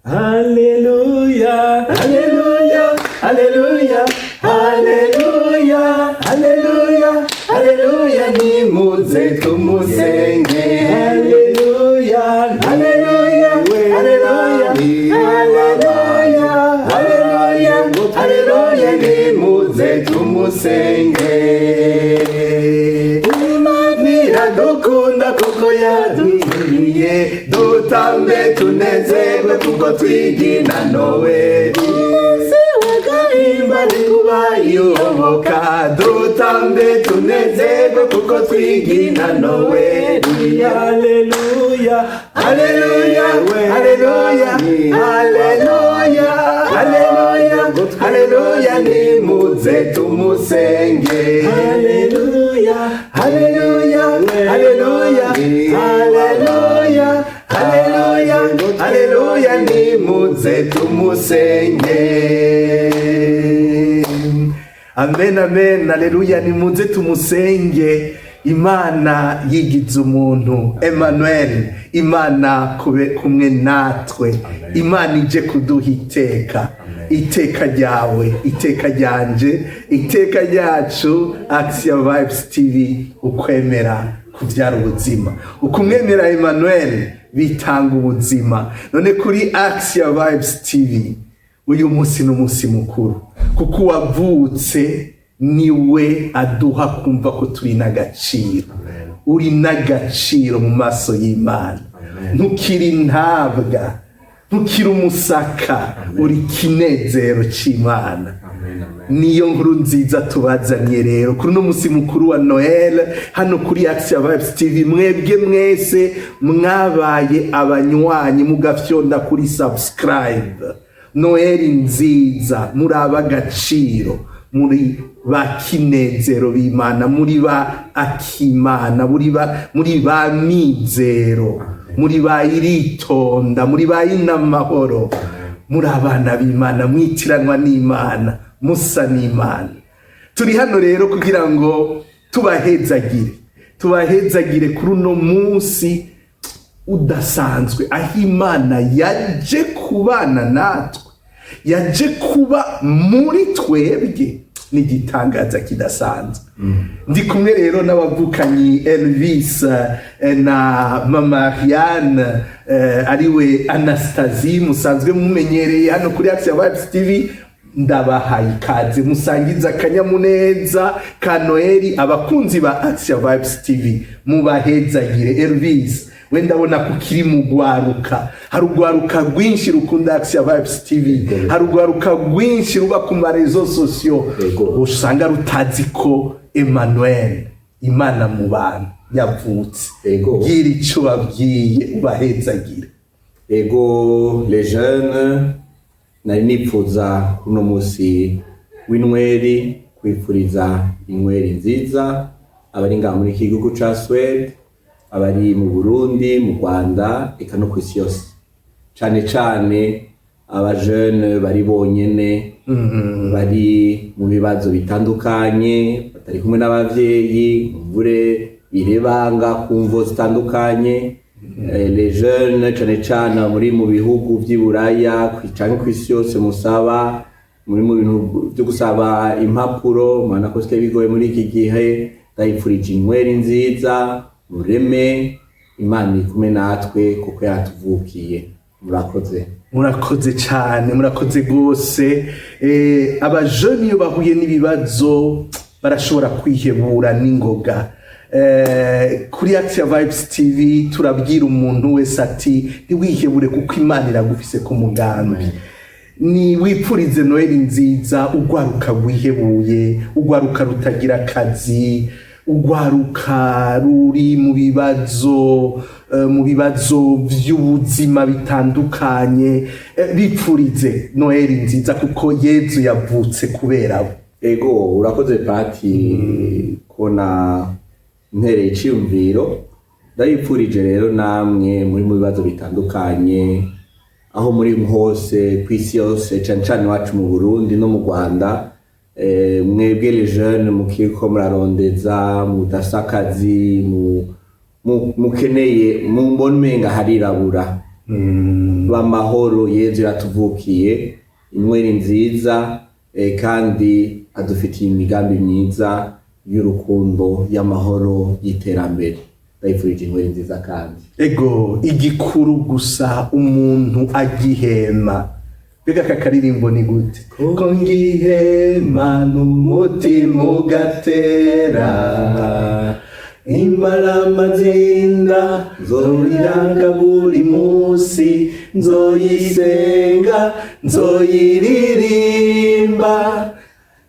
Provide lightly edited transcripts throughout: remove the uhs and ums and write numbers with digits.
Haleluya, haleluya, haleluya, haleluya, haleluya, haleluya, nimuze tumusenge. Haleluya, haleluya, haleluya, haleluya, haleluya, haleluya, nimuze tumusenge. Imana iradukunda kuko yaduhiriye, dutambe tunezerwe kuko twigina Noweli. Umunsi w'agahimbare kubayoboka, dutambe tunezerwe kuko twigina Noweli. Haleluya, haleluya, haleluya, haleluya, haleluya, haleluya, nimuze tumusenge. Haleluya, haleluya, haleluya, haleluya, haleluya, haleluya, nimuze tumusenge. Amen, amen, haleluya, nimuze tumusenge. Imana yigize umuntu, Emmanuel, Imana kube kumwe natwe. Imana ije kuduha iteka, iteka ryawe, iteka ryanje, iteka ryacu. Axia Vibes TV, ukwemera kubyara ubuzima, ukumwemera Emmanuel bitanga ubuzima. None kuri Axia Vibes TV uyu munsi ni umunsi mukuru kuko uwavutse niwe aduha kumva ko turi n'agaciro. Uri n'agaciro mu maso y'Imana, ntukiri ntabwa, ntukiri umusaka, uri kinezero cy'Imana. Niyo nkuru nziza tubazaniye rero kuri uno munsi mukuru wa Noel hano kuri Axia Vibes TV. Mwebwe mwese mwabaye abanywanyi mugafyonda kuri subscribe, Noel nziza, muri ab'agaciro, muri ba kinezero b'Imana, muri ba akimana, muri ba mizero, muri ba iritonda, muri ba inamahoro, muri abana b'Imana, mwitiranwa n'Imana, musa n'Imana. Turi hano rero kugira ngo tubahezagire, tubahezagire kuri uno munsi udasanzwe aho Imana yaje kubana natwe, yaje kuba muri twebwe. N'igitangaza kidasanzwe. Ndi kumwe rero n'abavukanyi Elvis na mama Ariane, ariwe Anastasie, musanzwe mumenyereye hano kuri Axia Vibes TV. Ndabahaye ikaze, musangiza akanyamuneza ka Noeli abakunzi ba Axia Vibes TV, mubahezagire. Elvis, we ndabona ko ukiri mu gwaruka. Hari urwaruka rwinshi rukunda Axia Vibes TV, hari urwaruka rwinshi ruba ku ma réseaux sociaux usanga rutazi ko Emmanuel, Imana mu bantu, yavutse. Bwira icyo babwiye, ubahezagire. Ego, les jeunes, nari nipfuza kuno musi w'inweri kwipfuriza inweri nziza abari ngaha muri iki gihugu ca Suède, abari mu Burundi, mu Rwanda, eka no kw'isi yose, cane cane abajene bari bonyene, bari mu bibazo bitandukanye, batari kumwe n'abavyeyi, mvure birebanga ku mvo zitandukanye. Les jeunes cane cane muri mu bihugu vy'i Buraya canke kw'isi yose, musaba muri mu bintu vyo gusaba impapuro, mubona ko bisigaye bigoye muri iki gihe. Ndayipfurije inweri nziza, mureme, Imana iri kumwe natwe kuko yatuvukiye. Murakoze. Murakoze cyane, murakoze rwose. Abajeni iyo bahuye n'ibibazo barashobora kwihebura n'ingoga. Kuri Axia Vibes TV turabwira umuntu wese ati: "Ntiwihebure kuko Imana iragufise ku mugambi." Ni wipfurize Noheli nziza ugwaruka rwihebuye, ugwaruka rutagira akazi, ugwaruka ruri mu bibazo, mu bibazo by'ubuzima bitandukanye. Bipfurize Noheli nziza kuko Yezu yavutse kubera bo. Ego, urakoze pati kubona ntereye iciyumviro. Ndabipfurije rero namwe muri mu bibazo bitandukanye, aho muri hose ku isi yose, cane cane iwacu mu Burundi no mu Rwanda. Mwebwe les jeunes mukiriko murarondeza, mudafise akazi, mukeneye, mumbona umenga harirabura. B'amahoro, Yezu yatuvukiye, inweri nziza, kandi adufitiye imigambi myiza y'urukundo, y'amahoro, y'iterambere. Ndayifurije inweri nziza kandi. Ego, igikuru gusa umuntu agihema. Mbega aka karirimbo ni gute? Ko ngihema n'umutima ugatera, imbaramazinda nzoriranga buri munsi, nzoyisenga, nzoyiririmba,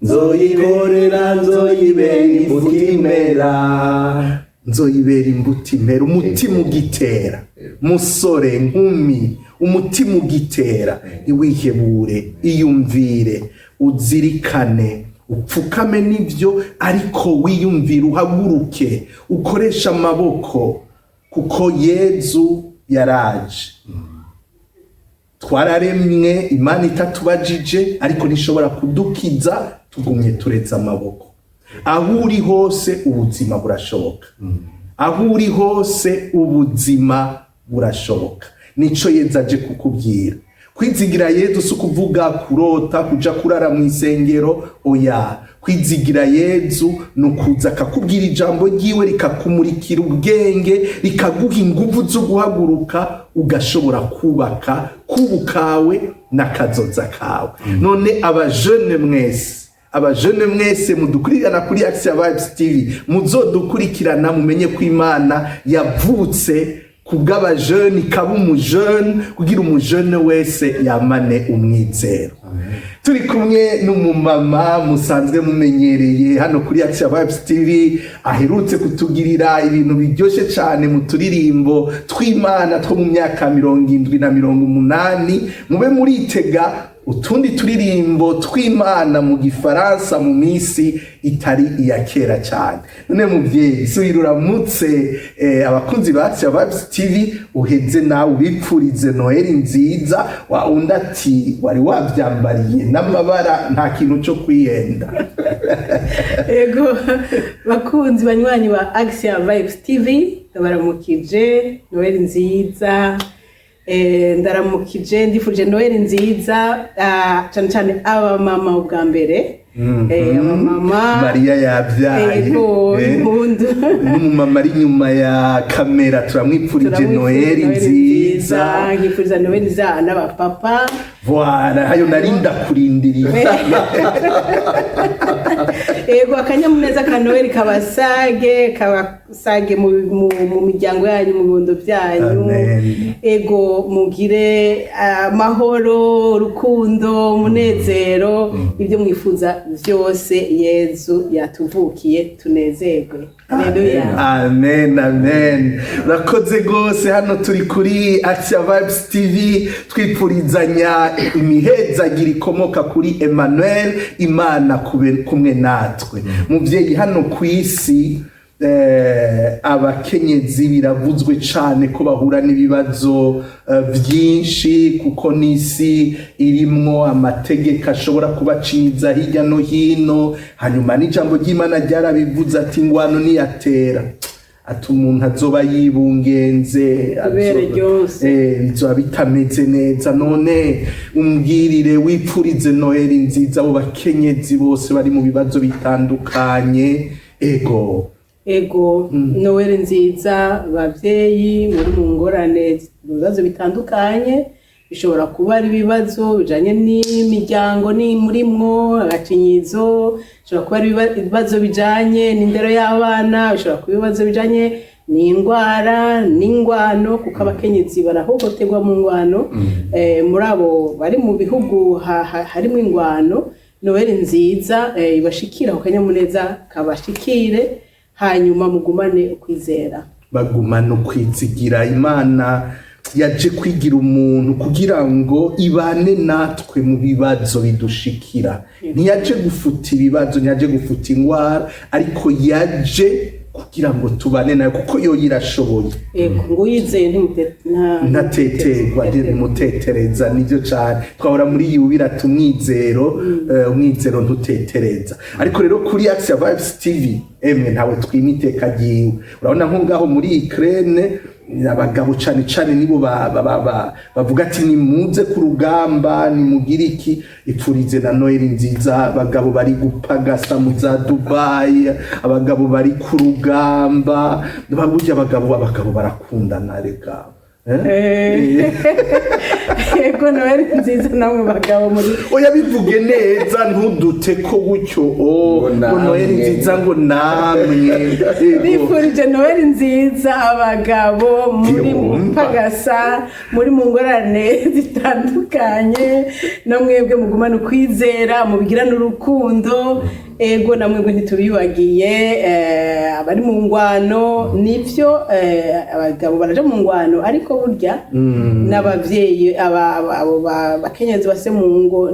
nzoyikorera, nzoyibera imbuto imera, nzoyibera imbuto imera. Umutima ugitera, musore, nkumi, umutima ugitera, ntiwihebure, iyumvire, uzirikane, upfukame n'ibyo, ariko wiyumvire, uhaguruke, ukoreshe amaboko, kuko Yezu yaraje. Twararemwe Imana itatubajije, ariko ntishobora kudukiza tugumye turetse amaboko. Aho uri hose ubuzima burashoboka, aho uri hose ubuzima burashoboka. Nico Yezu aje kukubwira. Kwizigira Yezu si ukuvuga kurota kuja kurara mu isengero, oya. Kwizigira Yezu ni ukuza akakubwira ijambo ryiwe, rikakumurikira ubwenge, rikaguha inguvu zo guhaguruka, ugashobora kubaka kubu kawe n'akazoza kawe. None abajene mwese, abajene mwese mudukurikirana kuri Action Vibes TV, muzodukurikirana, mumenye ko Imana yavutse kubw'abajene, ikaba umujene kugira umujene wese yamane umwizero. Turi kumwe n'umumama musanzwe mumenyereye hano kuri Action Vibes TV, aherutse kutugirira ibintu biryoshye cyane mu turirimbo tw'Imana two mu myaka 70 na 80. Mube muritega utundi turirimbo tw'Imana mu Gifaransa mu minsi itari iya kera cyane. None muvyeyi, subira uramutse abakunzi ba Action Vibes TV, uheze nawe ubipfurize Noheli nziza. Wa undi ati wari wavyambariye n'amabara, nta kintu cyo kwihenda. Ego, bakunzi banywanyi ba Action Vibes TV, ndabaramukije, Noheli nziza. Ndaramukije, ndifuje Noheli nziza, cyane cyane abamama ubwa mbere. Abamama. Mariya yabyaye. Ego, impundu. N'umumama ari inyuma ya kamera turamwipfurije Turamwifurije Noheli nziza. Nkifuriza Noheli nziza n'abapapa. Voilà, hayo nari ndakurindiriye. Ego, akanyamuneza ka Noheli kabasage, kabasage mu miryango yanyu, mu bibondo byanyu. Amen. Ego, mugire amahoro, urukundo, umunezero, ibyo mwifuza byose. Yezu yatuvukiye, tunezerwe. Haleluya. Amen, amen. Urakoze rwose. Hano turi kuri Action Vibes TV, twipfurizanya imihezagiro ikomoka kuri Emmanuel, Imana kumwe natwe. Muvyeyi, hano ku isi abakenyezi biravuzwe cane ko bahura n'ibibazo vyinshi, kuko n'isi irimwo amategeko ashobora kubaciza hirya no hino. Hanyuma n'ijambo ry'Imana ryarabivuze ati ingwano niyatera, ati umuntu azoba yibungenze, Ibere ryose. Bizoba bitameze neza. None umbwirire, wipfurize Noheli nziza abo bakenyezi bose bari mu bibazo bitandukanye. Ego. Ego, Noheli nziza bavyeyi muri mu ngorane, mu bibazo bitandukanye. Bishobora kuba ari ibibazo bijanye n'imiryango ni murimwo agacinyizo, bishobora kuba ari ibibazo bijanye n'indero y'abana, bishobora kuba ibibazo bijanye n'indwara, n'ingwano, kuko abakenyezi barahohoterwa mu ngwano. Muri abo bari mu bihugu harimwo ingwano, Noheli nziza ibashikira, ku kanyamuneza kabashikire, hanyuma mugumane ukwizera. Bagumana ukwizigira. Imana yaje kwigira umuntu kugira ngo ibane natwe mu bibazo bidushikira. Ntiyaje gufuta ibibazo, ntiyaje gufuta ingwara, ariko yaje kugira ngo tubane nayo, kuko yo irashoboye. Ego, ngo uyizeye ntateterwa, ntimutetereza. Nibyo cyane, twahora muri yubira tumwizero, umwizero ntutetereza. Ariko rero kuri Action Vibes TV, emwe, ntawe twima iteka ryiwe. Urabona nko ngaho muri Ukraine. Abagabo cane cane nibo bavuga ati nimuze ku rugamba, nimugire iki. Ipfurize na Noheli nziza abagabo bari gupagasa mu za Dubai, abagabo bari ku rugamba. Burya abagabo barakundana reka. Eh? Yego, Noheli nziza namwe bagabo muri Oya, bivuge neza, ntudute ko gutyo o Ngo ngo Noheli namwe. nziza, ngo namwe. Yego. Nifurije Noheli nziza abagabo muri Yumva. mupagasa, muri mu ngorane zitandukanye, no mwebwe mugumane ukwizera, mubigirane urukundo. Ego, na mwebwe ntitubibagiye, abari mu ngwano. Nivyo, abagabo baraja mu ngwano, ariko burya n'abavyeyi, abo bakenyezi base mu ngo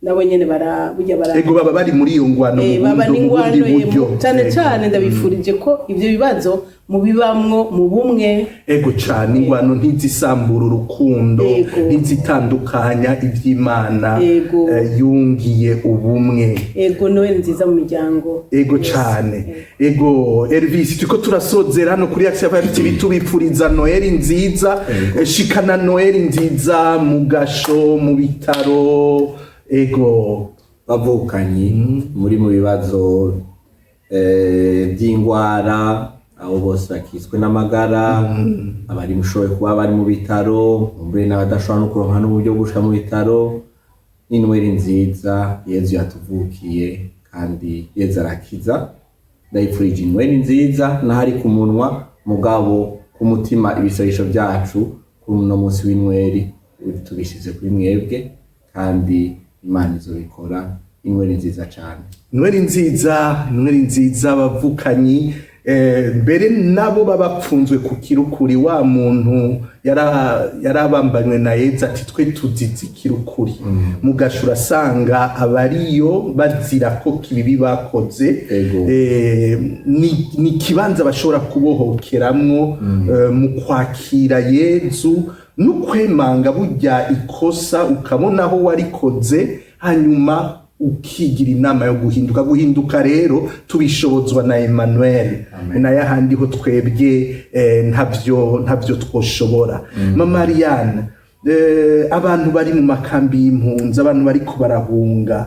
nabo nyene bara burya bara Ego, baba bari muri iyo ngwano mu baba bundi n'ingwano buryo. Cyane Ego. cyane ndabifurije ko ibyo bibazo mubibamwo mu bumwe. Ego cane, ingwano ntizisambura urukundo, ntizitandukanya ivy'Imana yungiye ubumwe. Ego, Noheli nziza mu miryango. Ego cane. Ego Elvis, turiko turasozera hano kuri Action Vibe TV, tubipfuriza Noheli nziza. Shikana Noheli nziza mu gasho, mu bitaro. Ego. Bavukanyi muri mu bibazo by'ingwara, abo bose bakitswe n'amagara, abari mushoboye kuba bari mu bitaro, mbere n'abadashobora no kuronka n'uburyo bwo gushika mu bitaro, n'inweri nziza. Yezu yatuvukiye kandi Yezu arakiza. Ndayipfurije inweri nziza n'ahari ku munwa, mugabo ku mutima ibisabisho byacu kuri uno munsi w'inweri tubishize kuri mwebwe, kandi Imana izobikora. Inweri nziza cane. Noheli nziza, Noheli nziza abavukanyi. Mbere nabo baba bapfunzwe ku kirukuri, wa muntu yarabambanywe na Yezu ati twe tuzize ikirukuri. Mugasha urasanga abariyo bazira ko ibibi bakoze. Ni ikibanza bashobora kubohokeramwo mu kwakira Yezu no kwemanga burya ikosa, ukabona aho warikoze, hanyuma ukigira inama yo guhinduka. Guhinduka rero tubishobozwa na Emmanuel, nayo ahandi ho twebwe ntavyo twoshobora. Mama Marianne, abantu bari mu makambi y'impunzi, abantu bariko barahunga,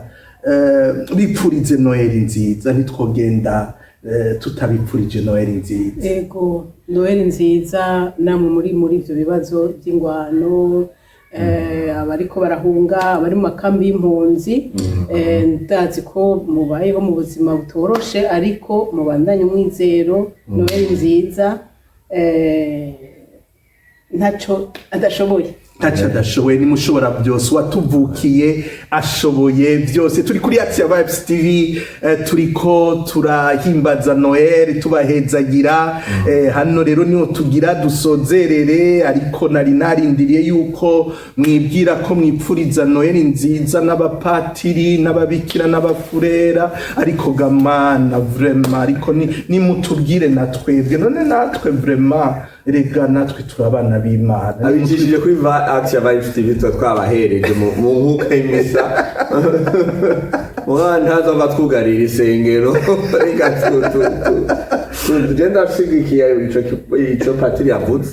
bipfurize Noheli nziza. Ntitwogenda tutabipfurije Noheli nziza. Ego, Noheli nziza namwe muri ivyo bibazo by'ingwano, abariko barahunga, abari mu makambi y'impunzi. Ndazi ko mubayeho mu buzima butoroshe, ariko mubandanye umwizero. Noheli nziza. Ntaco adashoboye. Ntacyo adashoboye, nimushobora byose, watuvukiye ashoboye byose. Turi kuri Action Vibes TV, turiko turahimbaza Noel, tubahezagira. Hano rero niho tugira dusozerere, ariko nari narindiriye yuko mwibwira ko mwipfuriza Noel nziza n'abapatiri n'ababikira n'abafurera, ariko gamana vraiment, ariko nimutubwire na twebwe none, natwe vraiment, rega natwe turabana b'Imana. Abicishije kuri va Action Vibes TV, tuba twabahereje mu nkuka y'imisa, mwana ntazova twugarira isengero. Reka tugenda dushigikiye ico patiri yavuze.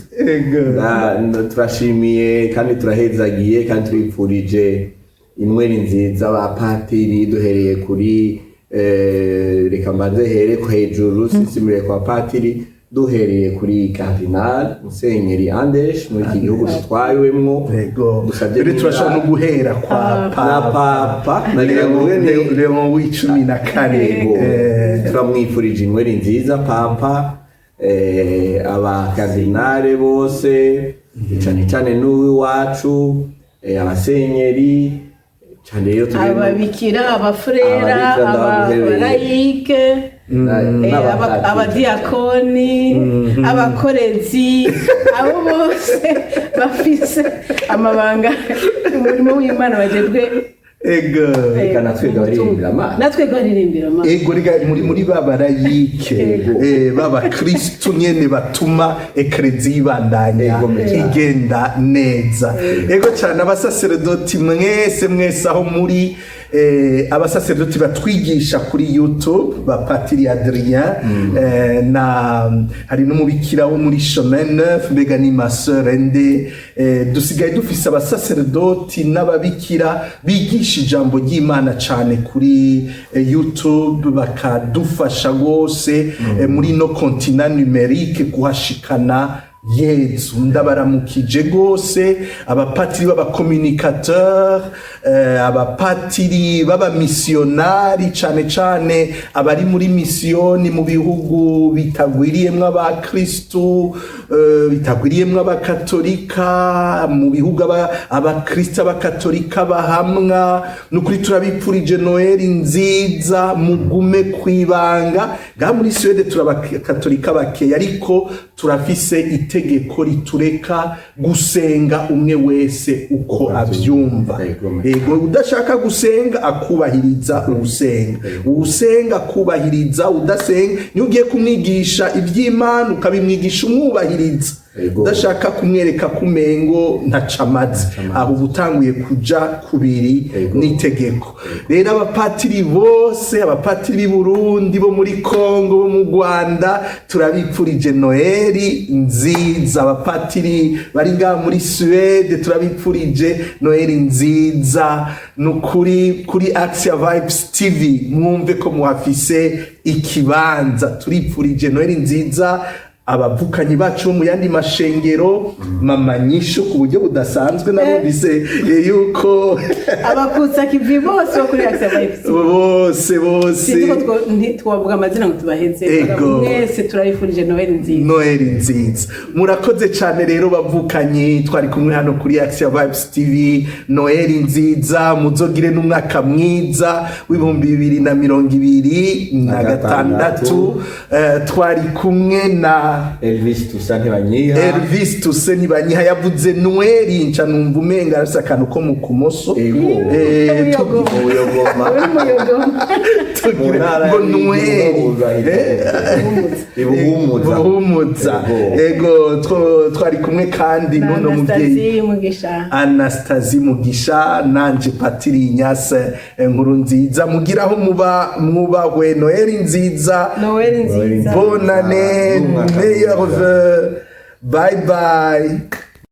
Turashimiye kandi turahezagiye kandi turipfurije inweri nziza abapatiri, duhereye kuri reka mbanze here ko hejuru sisimire kwa patiri, duhereye kuri Cardinal Musenyeri Andesh muri iki gihugu dutwawemwo. Dusabye Mbere turashobora no guhera kwa na Papa Papa, nagira ngo mvuge Leon wa 14. Yego. Turamwifurije inweri nziza Papa, abakardinale bose, cane cane n'uw'iwacu, abasenyeri cane rero Ababikira, abafurera, Ababikira ndabaguhereye. Abalayike, n'abapatiri. Abadiyakoni, abakorezi, abo bose bafise amabanga, umurimo w'Imana bagejwe. Ego. Reka natwe baririmbira Imana. Natwe baririmbira Imana. Ego, rega muri ba barayike, Ego. b'abakristu nyene batuma ekereziya ibandanya Ego, cyane. igenda neza. Ego cyane, abasaseredoti mwese mwese aho muri, abasaseredoti batwigisha kuri YouTube, ba Patiri Adrien, na hari n'umubikira wo muri Chemin Neuf, mbega ni ma sœur nde, dusigaye dufise abasaseredoti n'ababikira bigisha ijambo ry'Imana cyane kuri YouTube, bakadufasha rwose muri no continent numérique kuhashikana Yezu. Ndabaramukije rwose abapatiri b'abacommunicateur, abapatiri b'abamisiyonari, cane cane abari muri misiyoni mu bihugu bitagwiriyemwo abakristu, bitagwiriyemwo abakatolika, mu bihugu abakristu abakatolika bahamwa. Nukuri turabipfurije Noheli nziza, mugume kwibanga. Ngaha muri Suwede turabakatolika bakeya, ariko turafise itegeko ritureka gusenga umwe wese uko avyumva. Ego, udashaka gusenga akubahiriza uwusenga, uwusenga akubahiriza udasenga. Niyo ugiye kumwigisha iby'Imana, ukabimwigisha umwubahiriza, udashaka kumwereka kumengo ntacamaze, aho uba utanguye kuja kubiri n'itegeko. Rero abapatiri bose, abapatiri b'i Burundi, bo muri Kongo, bo mu Rwanda, turabipfurije Noheli nziza. Abapatiri bari ngaha muri Suwede, turabipfurije Noheli nziza. Ni ukuri kuri Axia Vibes TV mwumve ko muhafise ikibanza. Turipfurije Noheli nziza abavukanyi bacu bo mu yandi mashengero, mama Nyishu ku buryo budasanzwe narumvise yuko Abakutsa kivi bose bo kuri Axia Vibes, bose bose. Sinzi ko ntitwavuga amazina ngo tubaheze. Mwese turabifurije Noheli nziza. Noheli nziza, murakoze cyane. Rero bavukanyi twari kumwe hano kuri Axia Vibes TV, Noheli nziza, muzogire n'umwaka mwiza w'2026. Twari kumwe na Elvis Tusa Ntibanyiha. Elvis Tuse Ntibanyiha. Yavuze Noheli nca numva umenga arafise akantu ko mu kumoso. Ego. Uyogoma. Uyogoma. Uri muyogoma. Tugire Mu ntara ngo Noheli Ibuhumuza. Buhumuza. Ego, twari kumwe kandi na n'uno muvyeyi Anastasie Mugisha. Anastasie Mugisha, nanje Patiri Nyase Nkuru Nziza. Mugiraho muba mwubahwe, Noheli nziza. Noheli nziza. Bonne année, N'umwaka meilleurs mwiza. vœux, bye bye.